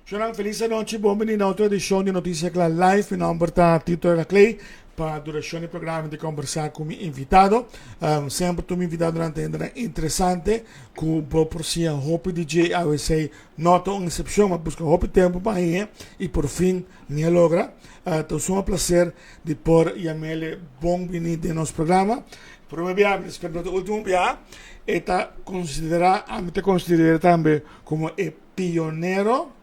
Shonan, felis anochi, bon bini na otro edicion di Noticia Cla Live. Mi nomber ta Tito Heracley. Pa duracion di programa mi ta conversa cu mi invitado. Semper tur mi invitadonan ta hendenan interesante cu bo por siña hopi di dje. Awc no ta un excepcion. Mi a busca hopi tempo pa hañ'e y por fin mi a logra. Ta un suma placer di por yam'ele bon bini den nos programa. Prome biaha, mi ta spera no ta ultimo biaha. E ta considera, ami ta consider'e tambe como e pionero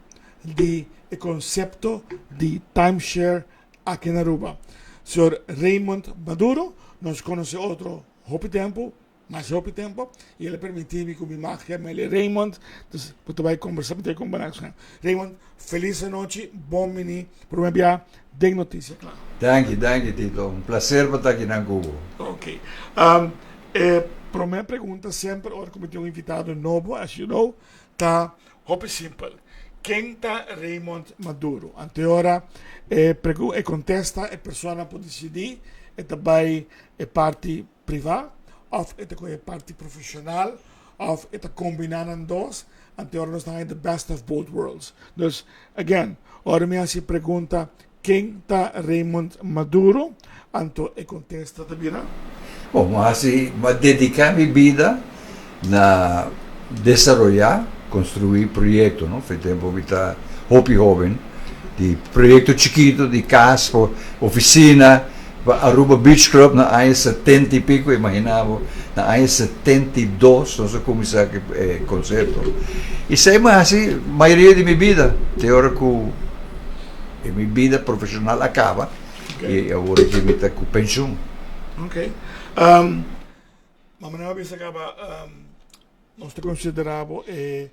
di e concepto di timeshare aki na Aruba. Señor Raymond Maduro, nos conoce otro hopi tempo, mas hopi tempo, y el a permiti mi cu mi mag yam'el Raymond, entonces bo ta bay conversa, mi ta bay compara cu Raymond, feliz anochi, bon bini prome bia den Noticia Cla. Danki, danki Tito, un placer pa ta akinan cu bo. Ok, e prome pregunta semper ora cu mi tin un invitado nobo, as you know, Ta hopi simpel. Ken ta Raymond Maduro? Anteora e pregu e kontesta e persona por disidí e ta bai e parti privá òf e ta kohe e parti profeshonal òf e ta kombiná nan dos. Anteora nos ta haña the best of both worlds. Dus again, ora mi hasi e pregunta ken ta Raymond Maduro? Anto e kontesta ta bira. Bon, mi a hasi, mi a dediká mi bida na desaroyá, konstruí proyekto, no? Fe tempu mi ta hopi hóben, di proyekto chikitu, di kas pa ofisina, pa Aruba Beach Club na aña setenta i piko, imaginá bo, na aña 72 nos a kuminsá ku e konsepto. I esei mi a hasi mayoria di mi bida, te ora ku mi bida profeshonal a kaba. I awor aki mi ta ku penshun. Ok. Ma manera bo bisa kaba nos ta konsiderá bo e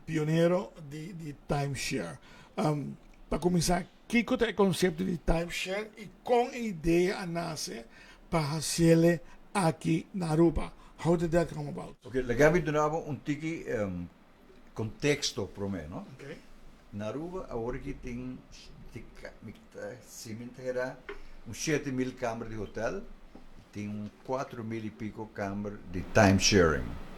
pionero di timeshare. Pa kuminsá, kiko ta e konsepto di timeshare i kon e idea a nase pa hasiel aki na Aruba? How did that come about? Ok, laga mi duna bo un tiki konteksto promé, no? Na Aruba awor aki tin si mi ta hera un 7000 kamber di hotel y tin un 4000 y pico kamber di time sharing.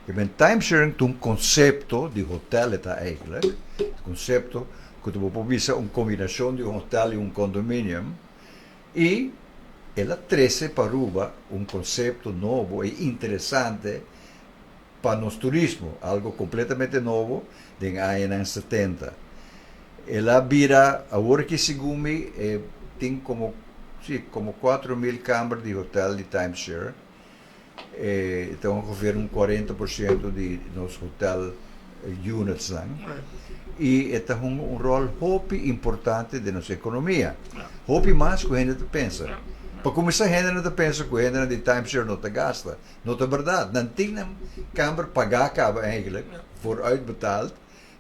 E ben time sharing ta un konsepto di hotel e ta eigenlijk, konsepto ku bo por bisa un kombinashon di un hotel y un condominium y el a trese pa Aruba un konsepto nobo y interesante pa nos turismo, algo completamente nobo den añanan 70. El a bira, awor aki segun mi, e tin como, si, como 4000 kamber di hotel di timeshare. E ta ongeveer un 40% di nos hotel unitsnan. Y e ta hunga un rol hopi importante den nos economia. Hopi mas cu hende ta pensa. Pa cuminsa hendenan ta pensa cu hendenan di timeshare no ta gasta. No ta berdad. Nan tin nan kamber pagá kaba eigenlijk, vooruit betaald.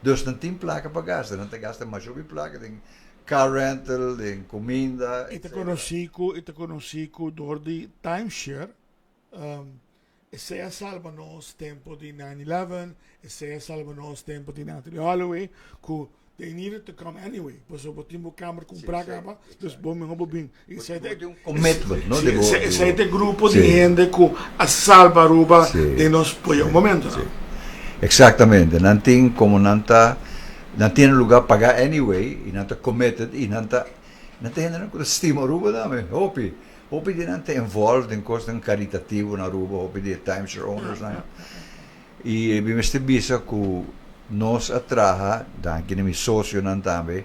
Dus nan tin plaka pa gasta. Nan ta gasta masha hopi plaka den car rental, den kuminda, E ta etcetera. konosí ku e ta konosí ku dor di timeshare, esei a salba nos tempu di 9/11, esei a salba nos tempu di Natalee Holloway, ku They needed to come anyway, pasobra bo tin bo kamer kumprá kaba, dus bo mihó bo bin. I esei ta e commitment, no? Si, esei ta e grupo di hende ku a salba Aruba den nos peor momentonan. Exactamente, nan tin como nan ta, nan tin e lugar pagá anyway, i nan ta committed, i nan ta, nan ta hendenan ku ta stima Aruba tambe, hopi, hopi di nan ta involved den kosnan karitativo na Aruba, hopi di e timeshare ownersnan. I mi mester bisa ku nos a traha, danki na mi sosionan tambe,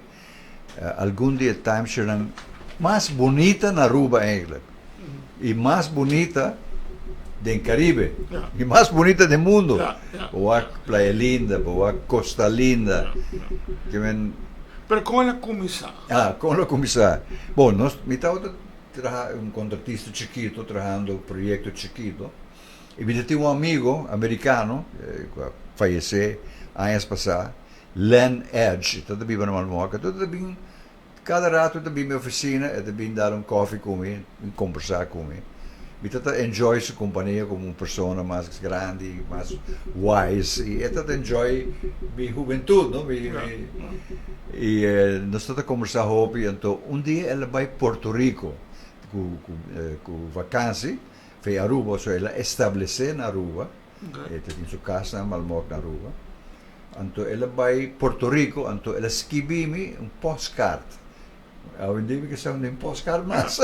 algun di e timesharenan mas bunita na Aruba eigenlijk. I mas bunita den Caribe. I mas bunita den mundo. Bo wak Playa Linda, bo wak Costa Linda. Ke men. Pero kon el a kuminsá? Ah, kon el a kuminsá? Bon, nos, mi tabata traha un kontratista chikito, trahando proyekto chikito. I mi ta tin un amigo americano cu a fayece añas pasa, Len Edge, e ta ta biba na Malmok, e ta bin cada rato e ta bin mi oficina, e ta bin dal un coffee cu mi, bin combersa cu mi. Mi ta ta enjoy su compania como un persona mas grandi, mas wise, y e ta ta enjoy mi hubentud, no, mi, mi, y nos ta ta combersa hopi, anto un dia el a bay Puerto Rico cu, cu, cu vakantie. Fe Aruba, so el a establece na Aruba, e ta tin su cas na Malmok na Aruba. Anto el a bai Puerto Rico, anto el a skibi mi un postcard. Awendia mi ke sa un postcard mas.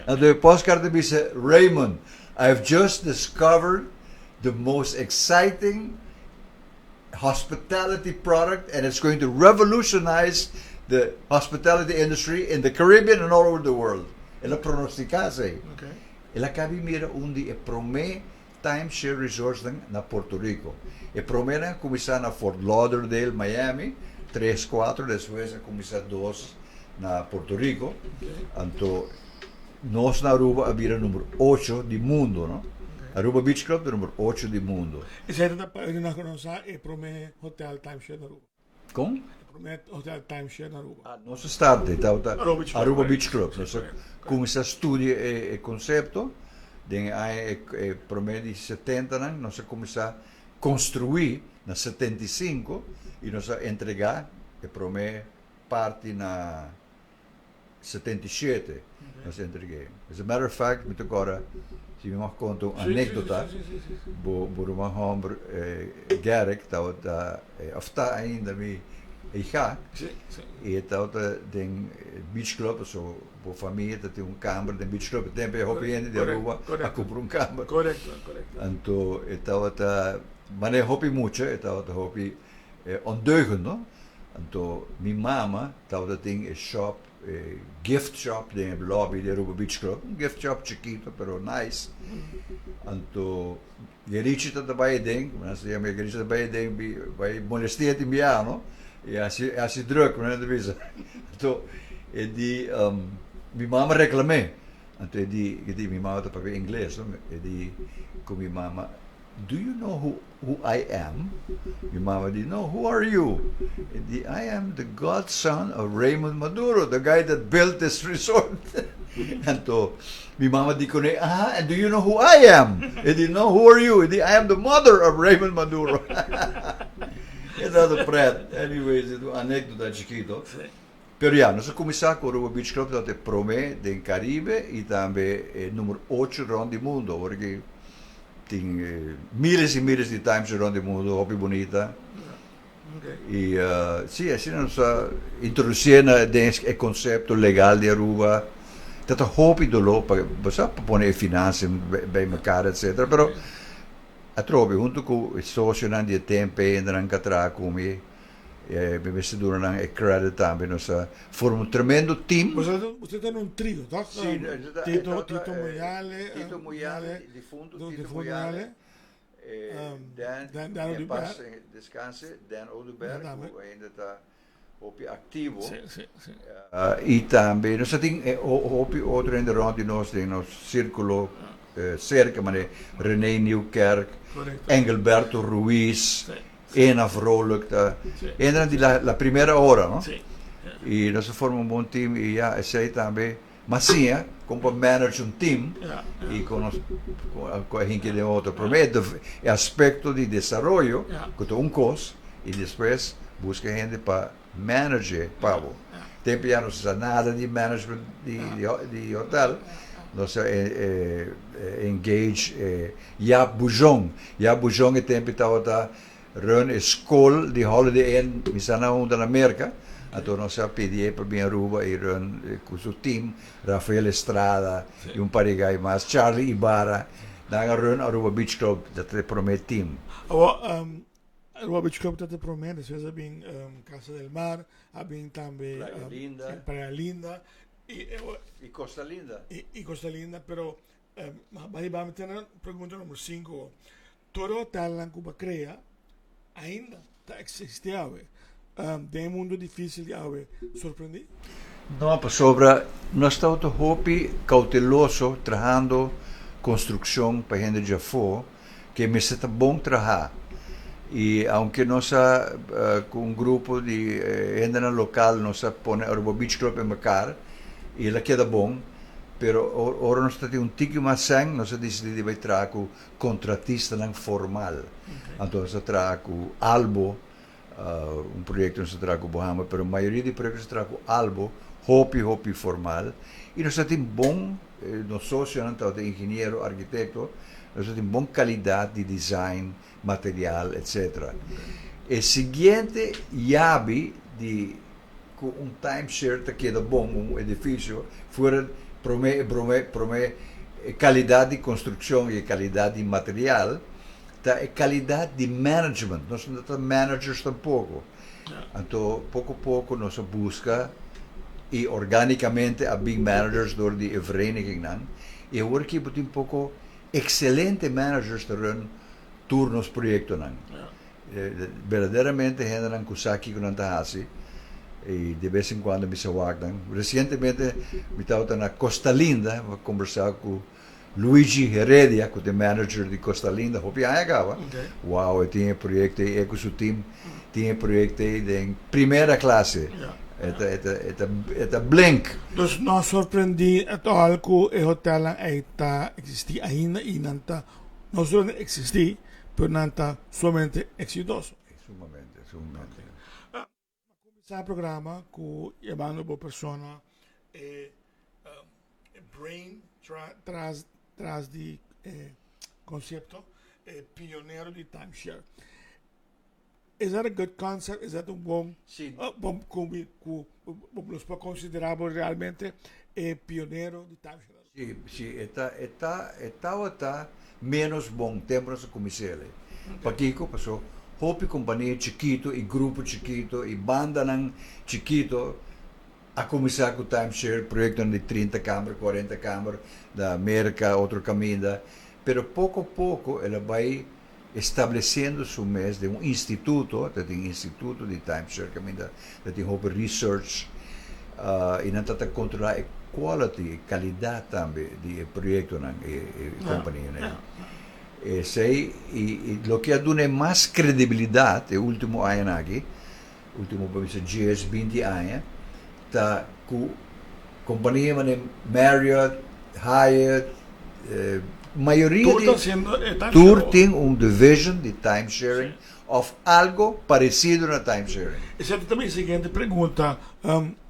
Anto e postcard a bisa, Raymond, I've just discovered the most exciting hospitality product and it's going to revolutionize the hospitality industry in the Caribbean and all over the world. El a pronostica esei. El a cabi mira un di e prome timeshare resortsnan na Puerto Rico. E promenan a cuminsa na Fort Lauderdale, Miami, tres, cuatro, despues a cuminsa dos na Puerto Rico. Anto nos na Aruba a bira number ocho di mundo, no? Aruba Beach Club ta number ocho di mundo. Esei ta pa nos conosa e prome hotel timeshare na Aruba. Kon? E prome hotel timeshare na Aruba. Ah, nos a start e tabata Aruba Beach Club. Nos a cuminsa studia e concepto den e aña e prome di setentanan. Nos a cuminsa construi na 75 y nos a entrega e prome parti na 77 nos entreg'é. As a matter of fact, mi ta kòrda, si mi mag konta un anekdota, bo bo ruman hòmber Gerrit tabata, òf ta ainda mi hija, i e tabata den beach club, pasobra bo famia ta tin un kamber den beach club, e tempu ei hopi hende di Aruba a kumpra un kamber. Anto e tabata manera hopi mucha, e tabata hopi ondeugend, no? Anto mi mama tabata tin e shop, e gift shop den e lobby di Aruba Beach Club, un gift shop chikito pero nice. Anto Gerichi tabata bai aden, como nan sa yama Gerichi tabata bai aden bai molestia tin biaha no, y haci haci druk como nan ta bisa. Anto e di mi mama reclam'é, anto e di e di mi mama ta papia ingles no, e di cu mi mama, Do you know who who I am? Mi mama di, No, who are you? E di, I am the godson of Raymond Maduro, the guy that built this resort. Anto mi mama di kuné, Aha, and do you know who I am? E di, No, who are you? E di, I am the mother of Raymond Maduro. E tabata pret. Anyways, e ta un anekdota chikito. Pero ya, nos a kuminsá ku Aruba Beach Club, tabata e promé den Karibe i tambe e number ocho rònt di mundu. Awor ki tin miles i miles di timeshare rònt di mundu, hopi bunita. I si, asina nos a introdusié na den e konsepto legal di Aruba. Ta ta hopi doló pa bo sa pa pone e finansia bei mekar etcetera, pero atrobe huntu ku e sosionan di e tempu ei nan ka traha ku mi. Mi mester duna nan e credit tambe. Nos a forma un tremendo team. Boso ta un trio, toch? Sí, Tito, Tito Muyale. Tito Muyale, difunto Tito Muyale. Dan, Dan en paz descanse, Dan Oduber, cu ainda ta hopi activo. Sí, sí, sí. Y tambe nos a tin hopi otro hende rond di nos den nos circulo cerca, manera Rene Nieuwkerk, Engelberto Ruiz. Ena vrolijk ta Ena di la la primera ora no y nos a forma un bon team y ya esey tambe mas siña con pa manage un team y con nos con e hinki den otro. Prome e aspecto di desaroyo cu ta un cos y despues busca hende pa manage pa bo. Tempo ya no sa nada di management di di hotel nos a engage Jaap Bujon. Jaap Bujon e tempo tabata run e school di Holiday Inn mi sa na unda na Merca anto nos a pidi e pa bin Aruba y run cu su team Rafael Estrada y un par di guy mas Charlie Ibarra nan a run Aruba Beach Club dat ta e prome team. Awor Aruba Beach Club ta e prome despues a bin Casa del Mar a bin tambe Playa Linda Playa Linda y Costa Linda y Costa Linda pero Bai bami tene pregunta number 5. Tur hotelnan ku bo krea ainda ta existi awe. Den e mundo dificil di awe, sorprendi? No, pasobra nos tabata hopi cauteloso trahando construccion pa hende djafó ke mester ta bon traha. Y aunke nos a cu un grupo di hendenan local nos a pone Aruba Beach Club en mekaar y el a keda bon, pero ora nos ta tin un tiki mas sèn nos a disidí di bai traha cu contratistanan formal. Anto nos a traha cu Albo, un proyecto nos a traha cu Bohama, pero mayoria di proyecto nos a traha cu Albo, hopi hopi formal. Y nos ta tin bon, nos socionan tabata ingeniero, arquitecto, nos ta tin bon calidad di design, material, etc. E siguiente yabi di ku un timeshare ta keda bon, un edifisio, fuera promé e bromé promé e kalidat di konstrukshon i e kalidat di material, ta e kalidat di management. Nos no ta managers tampoko. Anto poko poko nos a buska i orgánikamente a bin managers dor di e verenigingnan i awor aki bo tin poko ekselente managers ta run tur nos proyektonan. Berdaderamente hendenan ku sa kiko nan ta hasi i de bes en kuando mi sa wak nan. Resientemente mi tabata na Costa Linda, mi a kombersá ku Luigi Heredia ku ta e manager di Costa Linda hopi aña kaba. Wow, e tin e proyekto ei, e ku su team tin e proyekto ei den primera klase. E ta e ta e ta e ta blink. Dus no sorprendí at all ku e hotelnan ei ta eksistí ainda i nan ta no solamente eksistí pero nan ta sumamente eksitoso. Sumamente, sumamente. A kuminsá e programa ku yamando bo persona e brain tras tras di e konsepto, e pionero di timeshare. Is that a good concept? Is that un bon bon ku ku nos por konsiderá bo realmente e pionero di timeshare? Si, si, e ta, e ta, e tabata menos bon tempo nos a kumins'el. Pakiko? Paso hopi kompania chikito i grupo chikito i bandanan chikito a kuminsá ku timeshare, proyektonan di 30 kamber, 40 kamber na Merka, otro kaminda. Pero poko poko el a bai establesiendo su mes den un instituto, ta tin instituto di timeshare kaminda ta tin hopi research i nan ta ta kontrolá e quality, e kalidat tambe di e proyektonan, e kompanianan. Esei i loke a duna e mas kredibilidat e último añanan aki, último por bisa dies, binti aña, ta ku kompania manera Marriott, Hyatt, mayoria Tur ta hasiendo e timeshare. Tur tin un division di timesharing òf algo paresido na timesharing. Esaki ta mi siguiente pregunta.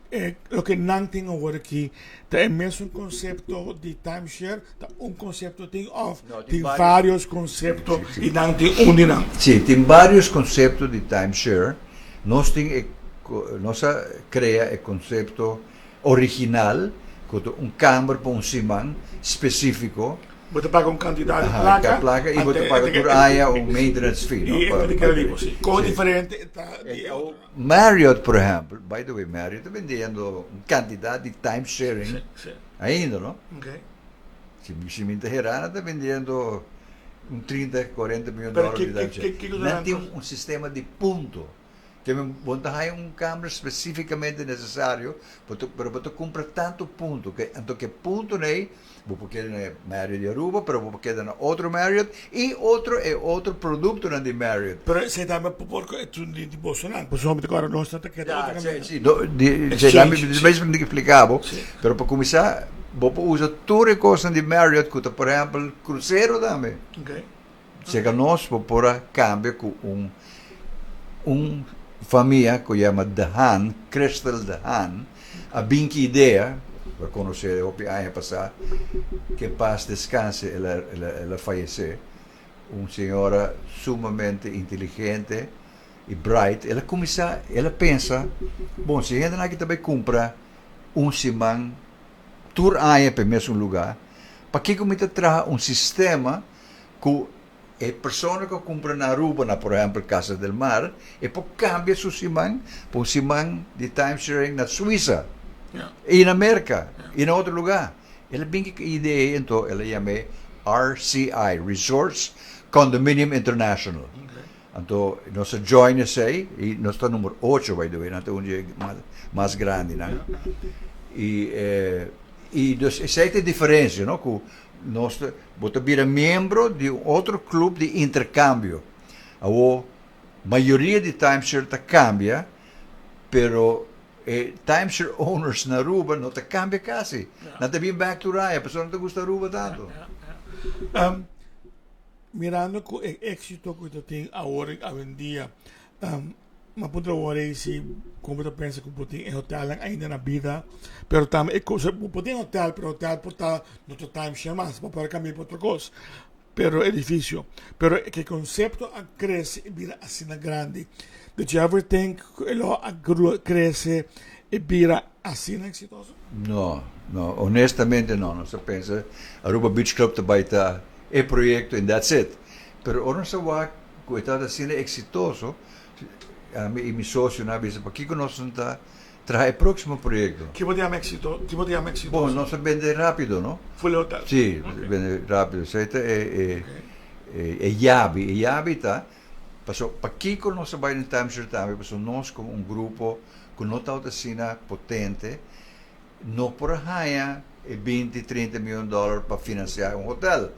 E loke nan tin awor aki ta e mesun konsepto di timeshare? Ta un konsepto tin òf tin vários konsepto i nan tin un di nan? Sí, tin vários konsepto di timeshare. Nos tin e nos a krea e konsepto original ku ta un kamber pa un siman spesífiko. Bo ta paga un kantidat di plaka. Plaka i bo ta paga tur aña un maintenance fee, no? I e ta keda riba, si. Kon diferente ta di e otro? Marriott, por ehèmpel, by the way, Marriott ta bendiendo un kantidat di time sharing ainda, no? Si mi ta hera, nan ta bendiendo un 30, 40 miyon dòler di time sharing. Nan tin un sistema di punto. Te men bo ta haña un kamber spesífikamente nesesario, bo ta, pero bo ta kumpra tantu punto ke anto ke puntonan ei bo por keda na e Marriott di Aruba, pero bo por keda na otro Marriott i otro e otro produktonan di Marriott. Pero esei tambe por por ku esun di di bosonan, pasobra mi ta kòrda nos ta keda otro Ya, si, si, do, di, Exchange, si, si. mes mi tin splika bo, Si. pero pa kuminsá bo por usa tur e kosnan di Marriott ku ta por ehèmpel krusero tambe. Okay. Serka nos bo por a kambia ku un un famia ku yama De Haan, Christel De Haan, a bin ki idea, bo a konosé hopi aña pasá, ke pas deskanse el a el a el a fayesé, un señora sumamente inteligente i bright, el a kuminsá, el a pensa, bon si hendenan aki ta bai kumpra un siman tur aña pa e mesun lugá, pakiko mi ta traha un sistema ku e persona ku a kumpra na Aruba, na por ehèmpel Casa del Mar, e por kambia su siman pa un siman di time sharing na Suisa i na Merka i na otro lugá. El a bin ku e idea ei, anto el a yam'é RCI, Resorts Condominium International. Anto nos a join esei i nos ta number ocho by the way, nan ta un di e mas grandinan. I i dus esei ta e diferensia no ku Nos ta, bo ta bira miembro di un otro club di intercambio. Awor, mayoria di timeshare ta cambia, pero e timeshare owners na Aruba no ta cambia casi. Nan ta bin back tur aña, pasobra nan ta gusta Aruba tanto. Mirando cu e exito cu ta tin awor awendia, Ma puntra awor ei si como bo ta pensa cu bo tin e hotelnan ainda na bida, pero tambe e cosa bo por tin hotel pero hotel por ta no ta timeshare mas, bo por cambia pa otro cos. Pero edificio. Pero e concepto a crece y bira asina grandi. Did you ever think cu e lo a crece y bira asina exitoso? No, no, honestamente no. Nos a pensa Aruba Beach Club ta bay ta e proyecto and that's it. Pero ora nos a wak cu e tabata asina exitoso, ami y mi socionan a bisa pakico nos no ta traha e próximo proyecto. Ki bo ta yama exito? Ki bo ta yama exitoso? Bon, nos a bende rápido, no? Fully hotel? Sí, bende rápido. Esei ta e e e yabi. E yabi ta, paso pakiko nos a bai den timeshare tambe? Paso nos komo un grupo ku no tabata asina potente, no por a haña e binti, trinta miyon dòler pa finansiá un hotel.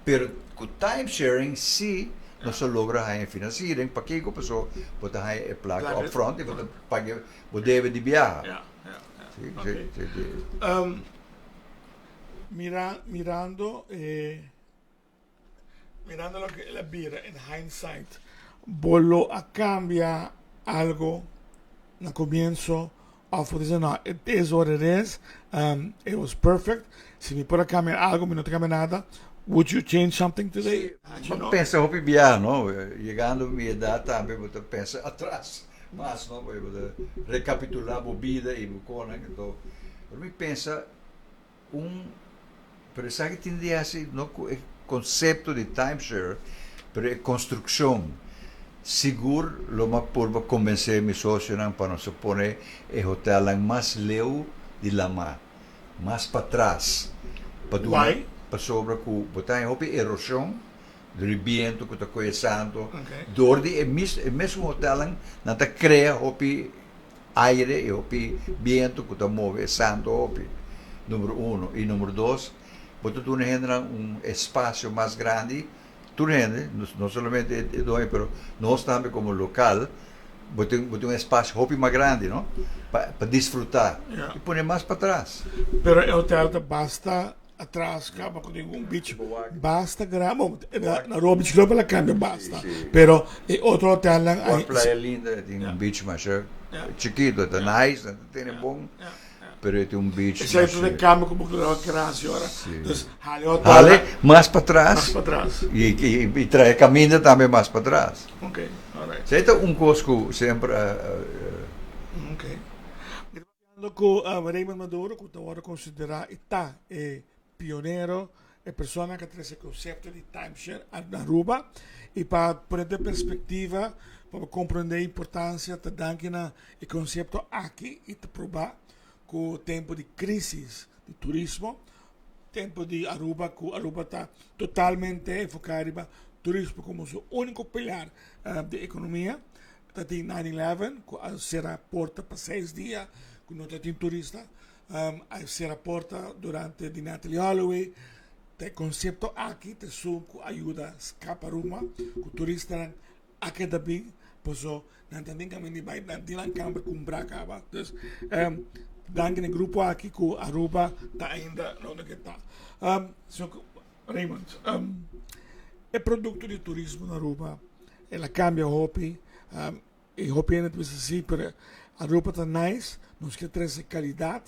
Pero ku timesharing sí nos a logra haña finansiering. Pakiko? Paso bo ta haña e plaka upfront i bo ta paga bo debe di biaha. Ja, ja, ja. Sí, okay. Sí, sí. Mirando mirando loke el a bira in hindsight, bo lo a cambia algo na comienzo of bo ta bisa no, it is what it is, it was perfect, si mi por a cambia algo mi no ta cambia nada, would you change something today? Sí, bo pensa hopi biaha, no? Yegando mi edad tambe bo ta pensa atras mas, no? Bo ta recapitula bo bida y bo conan, enton ora mi pensa Un, pero esaki tin di hasi no ku e konsepto di timeshare, pero e konstrukshon. Sigur lo mi a purba kombensé mi sosionan pa nos a pone e hotelnan mas leu di lamá, mas patras, pa duna Why? pasobra ku bo ta haña hopi eroshon dor di bientu ku ta kohe santo, dor di e mis e mesun hotelnan nan ta krea hopi Aire i hopi bientu ku ta move e santu hopi, numero uno. I numero dos, bo ta duna hendenan un espasio mas grandi, tur hende, no solamente e doño, pero nos tambe komo lokal, bo tin bo tin un espasio hopi mas grandi, no, pa disfrutá i pone mas patras. Pero e hotel ta basta Atras caba cu ningun beach basta gran bo na Aruba Beach Club a cambia basta pero e otro hotelnan Wak Playa Linda e tin un beach masha chikito ta nice nan ta tene bon pero e tin un beach masha Esei ta e cambio cu bo kere kere haci ora dus hale hotel hale mas patras mas patras y trae caminda tambe mas patras okay alright esei ta un cos cu semper a. Okay. Papiando cu Raymond Maduro cu ta wordo considera y ta e pionero, e persona cu a trece e concepto di timeshare na Aruba y pa pone den perspectiva pa bo comprende e importancia ta danki na e concepto aki y ta proba cu tempo di crisis di turismo, tempo di Aruba cu Aruba ta totalmente enfoca riba turismo como su unico pilar di economia. Ta tin nine eleven ku a sera porta pa seis dia ku no ta tin turista. A sera porta durante di Natalee Holloway. Ta e konsepto aki ta esun ku a yuda skapa Ruma ku turistanan a keda bin paso nan ta tin kaminda di bai nan tin nan kamber kumpra kaba. Dus danki na e grupo aki ku Aruba ta ainda unda ke ta. Señor Raymond, e produkto di turismo na Aruba el a cambia hopi y hopi hende ta bisa si pero Aruba ta nice nos ke trece calidad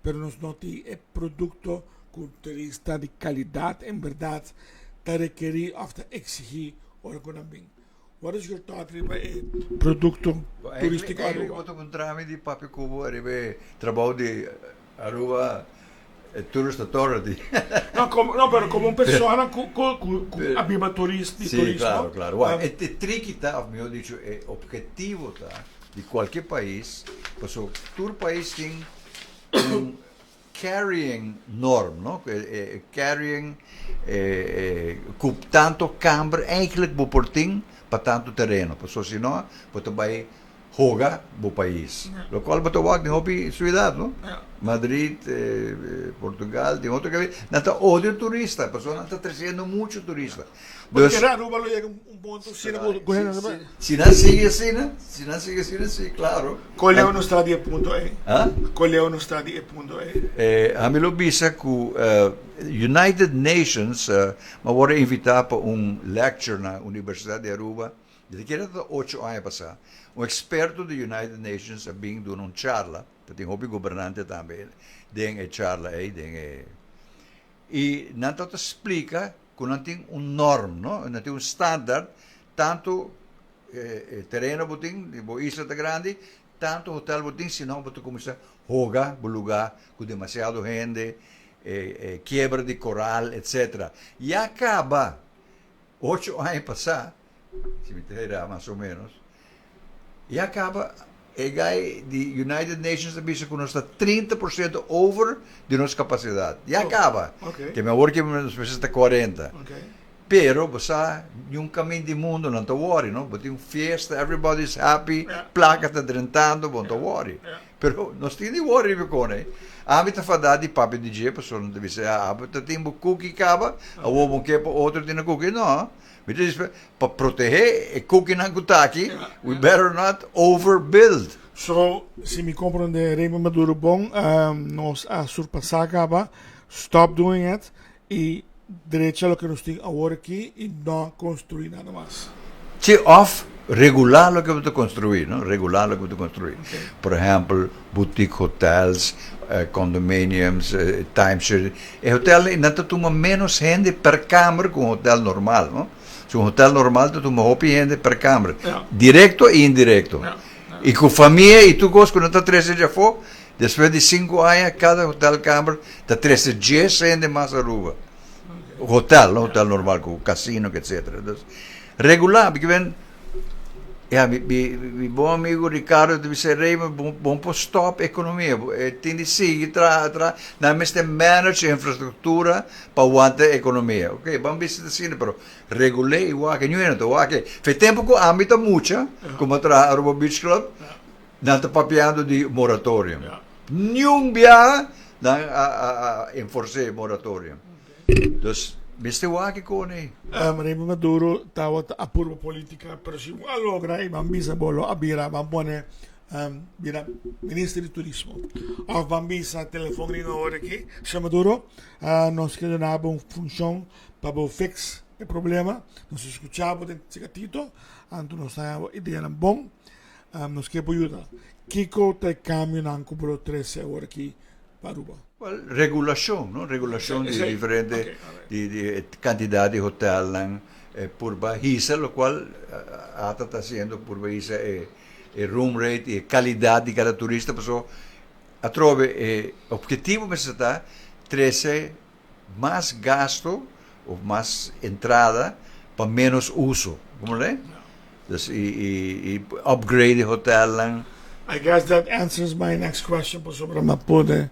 pero nos no tin e producto cu turista di calidad en berdad ta rekeri of ta exigi ora cu nan bin. What is your thought riba e producto turistico Aruba? Eigenlijk bo ta puntra mi di papia cu bo riba e trabou di Aruba Tourist Authority. No, como, no, pero como un persona cu, cu, cu, cu a biba turist, di Sí, turismo. claro, claro. Wak, e, e triki ta, of mihor dicho, e objetivo ta di cualkier pais, paso tur pais tin un carrying norm, no? E, e, e carrying e, e, cu tanto camber eigenlijk bo por tin pa tanto tereno. Paso si no, bo ta bay hoga bo pais. Locual bo ta wak den hopi ciudad, no? Madrid, Portugal, den otro caminda, nan ta odio turista, pasobra nan ta treciendo mucho turista. Bo ta kere Aruba lo yega un punto asina cu hende ta bai? Si nan sigui asina, si nan sigui asina, si, claro. Con leu nos ta di e punto ey? Ha? Con leu nos ta di e punto ey? Ami lo bisa cu United Nations, mi a worde invita pa un lecture na Universidad di Aruba, Di keda ta ocho aña pasá, un eksperto di United Nations a bin duna un charla, ta tin hopi gobernante tambe den e charla ei, den e, i nan tabata splika ku ku nan tin un norm, no? Nan tin un standard, tantu tereno bo tin, di bo isla ta grandi, tantu hotel bo tin, sino bo ta kuminsá hoga bo lugá ku demasiado hende, kiebra di koral, etcetera. Ya kaba ocho aña pasá, si mi ta hera mas o ménos, Ya caba e guy di United Nations ta bisa cu nos ta 30% over di nos capacidad. Ya caba. Ke mi awor ke nos mester ta 40. Pero bo sa niun camin di mundo nan ta worry no. Bo tin un fiesta, everybody is happy, placa ta drentando, bo no ta worry. Pero nos tin di worry riba con ey. Ami ta fada di papia di dje pasobra nan ta bisa ya abo ta tin bo cookie caba, awor bo ke pa otro tin e cookie. No. Mi ta bisa pa protehé e kukinan ku ta aki, we better not overbuild. So, si mi komprondé Raymond Maduro bon, nos a surpasá kaba, stop doing it i drecha loke nos tin awor aki i no konstruí nada mas. Sí, òf regulá loke bo ta konstruí, no? Regulá loke bo ta konstruí. Por ehèmpel, boutique hotels, condominiums, timeshare. E hotelnan nan ta tuma ménos hende per kamer ku un hotel normal, no? Si un hotel normal ta tuma hopi hende per kamer, direkto i indirekto. I ku famia i tur kos ku nan ta trese dje afó, despues di sinku aña kada hotelkamer ta trese dies hende mas Aruba. Hotel, no hotel normal ku kasino etcetera. Dus regulá, mi Ya, mi, mi, mi bon amigo Ricardo ta bisa, Raymond, bon, bon por stop economia. E tin di sigui traha, traha. Nan mester manage infrastructura pa wanta economia. Ok, ban bisa ta asina, pero regul'é i wak. Ñu hende ta wak. Fe tempo ku ami ta mucha, ku mi a traha Aruba Beach Club, nan ta papiando di moratorium. Niun biaha nan a, a, a enforcé moratorium. Dus mester wak e kon ei. Raymond Maduro tabata a purba politica pero si bo a logra y ban bisa bo lo a bira ban pone bira minister di turismo of ban bisa telefon riba ora aki señor Maduro nos ke duna bo un funcion pa bo fix e problema nos a scucha bo den chigatito anto nos ta haña bo ideanan bon nos ke bo yuda kiko ta e cambionan ku bo lo trece awor aki pa Aruba? Wel, regulacion, no? Regulacion di diferente, di di cantidad di hotelnan, purba hisa, locual ata ta haciendo, purba hisa e e room rate y e calidad di cada turista, pasobra atrobe e objetivo mester ta trece mas gasto of mas entrada pa menos uso, comprende? Dus y y y upgrade e hotelnan. I guess that answers my next question pasobra mi a pone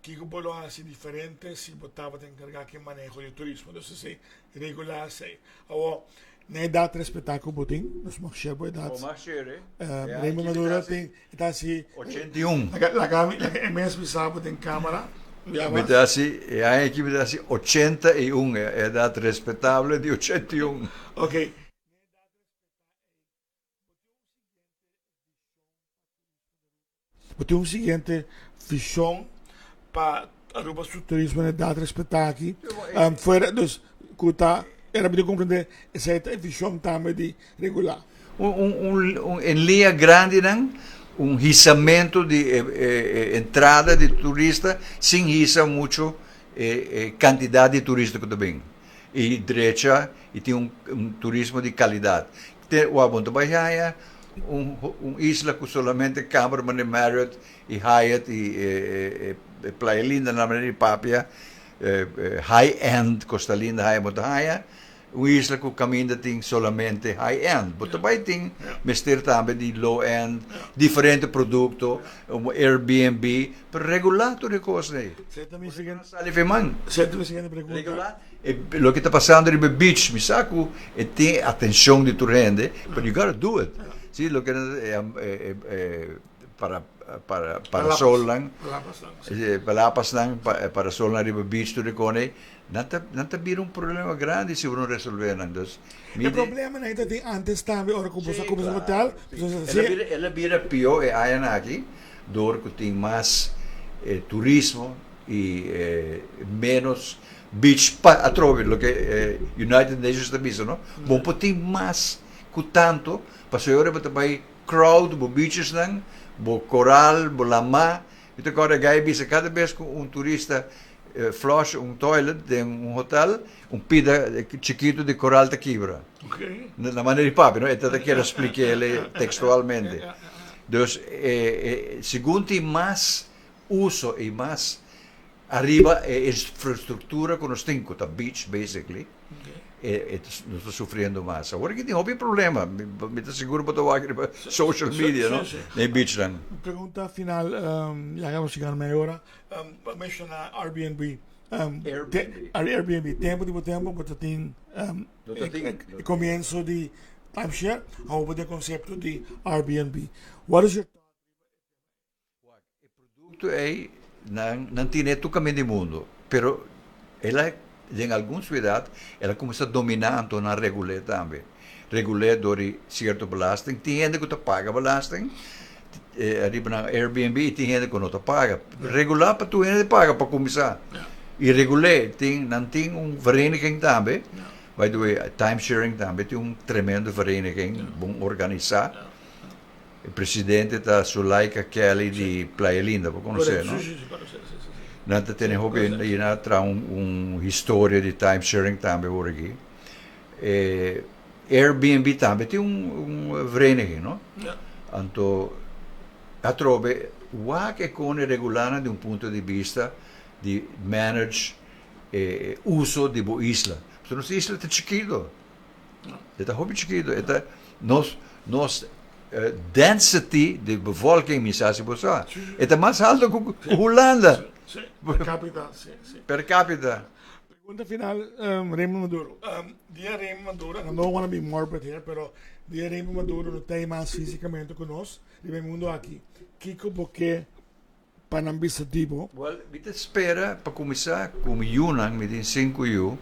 kiko bo lo hasi diferente si bo tabata enkargá ku e maneho di turismo. Dus esei regulá esei. Awor na edat respetá ku bo tin, nos mag share bo edat. Bo mag share. Raymond Maduro tin e ta hasi. 81. Laga mi laga e mes bisa bo den kamera. Mi ta hasi e aña aki mi ta hasi 81, e edat respetable di 81. Ok. Bo tin un siguiente vision pa Aruba su turismo na edat respetá aki? Fuera dus ku ta era mi ta komprendé esei ta e vision tambe di regulá. Un en liña grandinan un hisamentu di e entrada di turista sin hisa mucho e kantidat di turista ku ta bin i drecha i tin un turismo di kalidat. Te wou bo ta bai haña un un isla ku solamente kamer manera Marriott i Hyatt i e e Playa Linda nan manera di papia high end Costa Linda high end bo ta haña un isla ku kaminda tin solamente high end bo ta bai tin mester tambe di low end diferente produkto un Airbnb pero regulá tur e kosnan ei. Sali fe man. Regulá. E loke ta pasando riba e beach, mi sa ku e tin atencion di tur hende, but you gotta do it. Si loke nan e para para parasolnan, palapasnan, parasolnan riba beach tur e kone ei, nan ta nan ta bira un problema grandi si bo no resolve nan. Dus mi E problema nan ta tin antes tambe ora ku bo sa kuminsá hotel, El a bira pio e añanan aki dor ku tin mas turismo i menos Beach pa atrobe loke United Nations ta bisa no, bo por tin mas ku tanto pasobra ora bo ta bai crowd bo beachesnan, bo koral, bo lamá, mi ta kòrda e guy a bisa kada bes ku un turista flush un toilet den un hotel, un pida chikito di koral ta kibra. Na manera di papia, no? E ta kere splik'é tekstualmente. Dus segun tin mas uso i mas ariba e infrastruktura ku nos tin, ku ta beach basically, e nos ta sufriendo mas. Awor aki tin hopi problema, mi ta sigur bo ta wak riba social media, no? Na e beachnan. Pregunta final, ya ku nos yega na media ora. Bo a menshoná Airbnb. Airbnb. Airbnb. Tempu di bo tempu bo ta tin e komienso di timeshare, awor bo tin e konsepto di Airbnb. What is your thought riba e tema ei? Wak, e produkto ei nan nan tine tur kaminda di mundu, pero el a den algun siudat el a kuminsá dominá anto nan regul'é tambe. Regul'é dor di sierto belasting. Tin hende ku ta paga belasting riba nan Airbnb i tin hende ku no ta paga. Regulá pa tur hende paga pa kuminsá. I regul'é tin nan tin un vereniging tambe, by the way time sharing tambe tin un tremendo vereniging bon organisá. E presidente ta Sulaika Kelly di Playa Linda, bo konosé no? Nan ta tene hopi i nan a traha un historia di time sharing tambe awor aki. E Airbnb tambe tin un vereniging no? Anto atrobe wak e kon e regulanan di un punto di bista di manage e uso di bo isla. Pasobra nos isla ta chikito. E ta hopi chikito. E ta nos nos density di bevolking mi sa si bo sa. E ta mas alto ku Hulanda. Si, per capita, si, si. Per capita. Pregunta final, Raymond Maduro. Dia Raymond Maduro, and I don't wanna be morbid here, pero dia Raymond Maduro no ta ei mas fisicamente ku nos riba e mundo aki, kiko bo ke pa nan bisa di bo? Well, mi ta spera pa kuminsá ku mi yunan, mi tin sinku yu,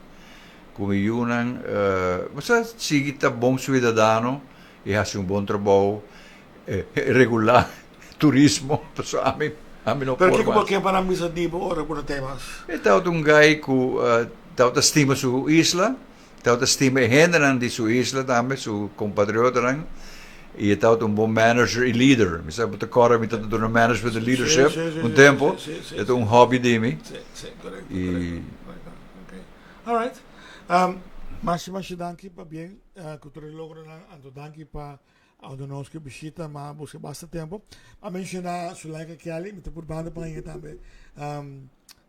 ku mi yunan bo sa sigui ta bon suidadano i hasi un bon trabou, regulá turismo, pasobra ami ami no Pero por kiko bo mas. ke pa nan bisa di bo ora ku no ta ei mas? E tabata un gai ku tabata stima su isla, Tabata stima e hendenan di su isla tambe, su kompatriotanan, i e tabata un bon manager i lider. Mi sa bo ta kòrda mi tabata duna management i leadership un tempu, e ta un hobby di mi. I. Alright. Masha masha danki pabien ku tur e logronan, anto danki pa Unda nos ke bishita ma buska basta tempo. A menciona Sulaika Kelly, mi ta purbando pa haña tambe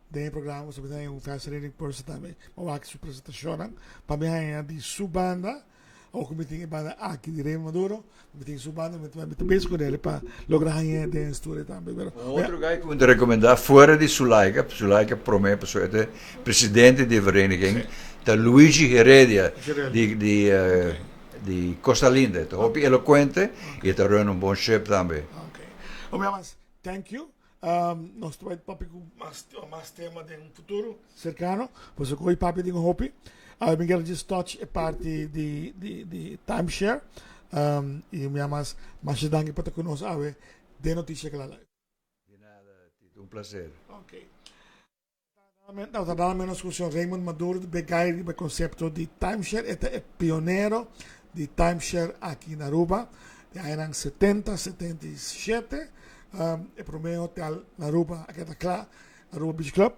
den e programa, pasobra mi ta haña un fascinating person tambe. Mi a wak su presentacionnan pa mi haña di su banda, awor ku mi tin e banda aki di Raymond Maduro, mi tin su banda, mi ta bezig ku el pa logra haña den e studio tambe. Un otro guy ku mi ta recomenda fuera di Sulaika, Sulaika prome pasobra e ta presidente di e vereniging, ta Luigi Heredia di Di Costa Linda. E ta hopi elocuente y e ta run un bon ship tambe. Ok. Omi amas, thank you. Nos ta bai papia cu mas, mas tema den un futuro cercano. Pasobra cu hoy papia den hopi. Mi kier just touch e parti di, di, di timeshare. Y mi amas, masha danki pa ta cu nos awe den Noticia Cla Live. Di nada, Tito. Un placer. Ok. Ta nada menos ku señor Raymond Maduro di begay riba e konsepto di timeshare. E ta e pionero di timeshare aki na Aruba den añanan setenta, 77. E prome hotel na Aruba a keda kla, Aruba Beach Club.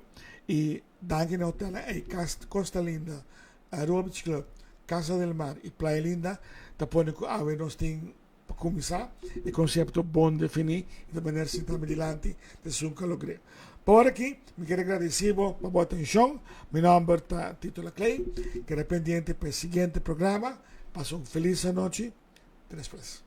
I danki na e hotelnan ei, Costa Linda, Aruba Beach Club, Casa del Mar i Playa Linda ta pone ku awe nos tin Pa kuminsá, e konsepto bon definí i ta manera sintá mi dilanti ta esun ku a logr'é. Pa ora aki, mi kier a gradisí bo pa bo atenshon. Mi nòmber ta Tito Laclay. Keda pendiente pa e siguiente programa. Pasa un felis anochi. Te despues.